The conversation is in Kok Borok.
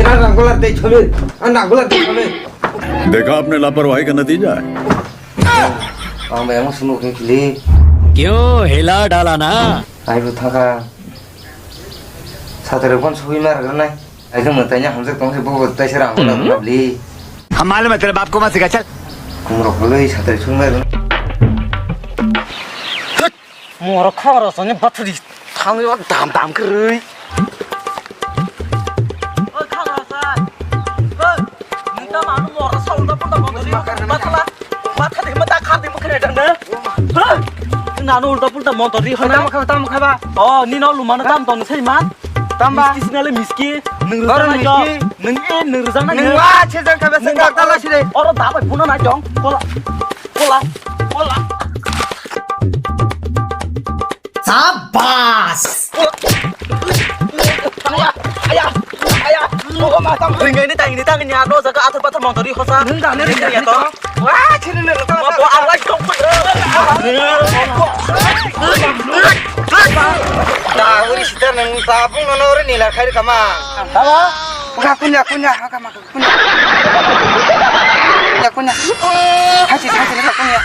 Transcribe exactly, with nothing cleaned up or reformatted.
Ang nanggola tei chole, ang nanggola tei chole. देखा आपने लापरवाही का नतीजा है। Ang bai ang sumuk ni kili. क्यों हिला डाला ना? Ai bu thaka. Satare kon sui mar ganai. Ai jong tai nya hamjak tong se bo tai se rang la bli. हम मालूम है तेरे बाप को मत सिखा, चल। Kumrok boloi satare sui mar. Morok khagra sani bathri thangwi dam dam kwrwi. Oi khagra sa. Oi, nung ta manu morok sa ulta pulta montori bakar na bakla. Bakha de ma ta kha de ma kre dang na. Oi, nanu ulta pulta montori hana. Tam kha, tam kha ba. Oh, ni no lumana tam ton sei man. Tamba. Miski sinale miski. Nung rujak nai jong. Nung e nung rujak nai. Nung wa che jang khabe se kak tala sire. Oro dabai phuna nai jong. Kola. Kola. Kola. Sabas. Aya. Aya. Aya. Ringai ni tangi ni tangi ni aro jaga athar pathar montori hosa. Nung da ne ringai to. Wah, chini ne to. Ma bo ang lai tong. Da uri sita nang ta pung no uri nila khai kama. Dawa. Ka kunya kunya ha kama kunya. Kunya kunya. Haji haji ka kunya.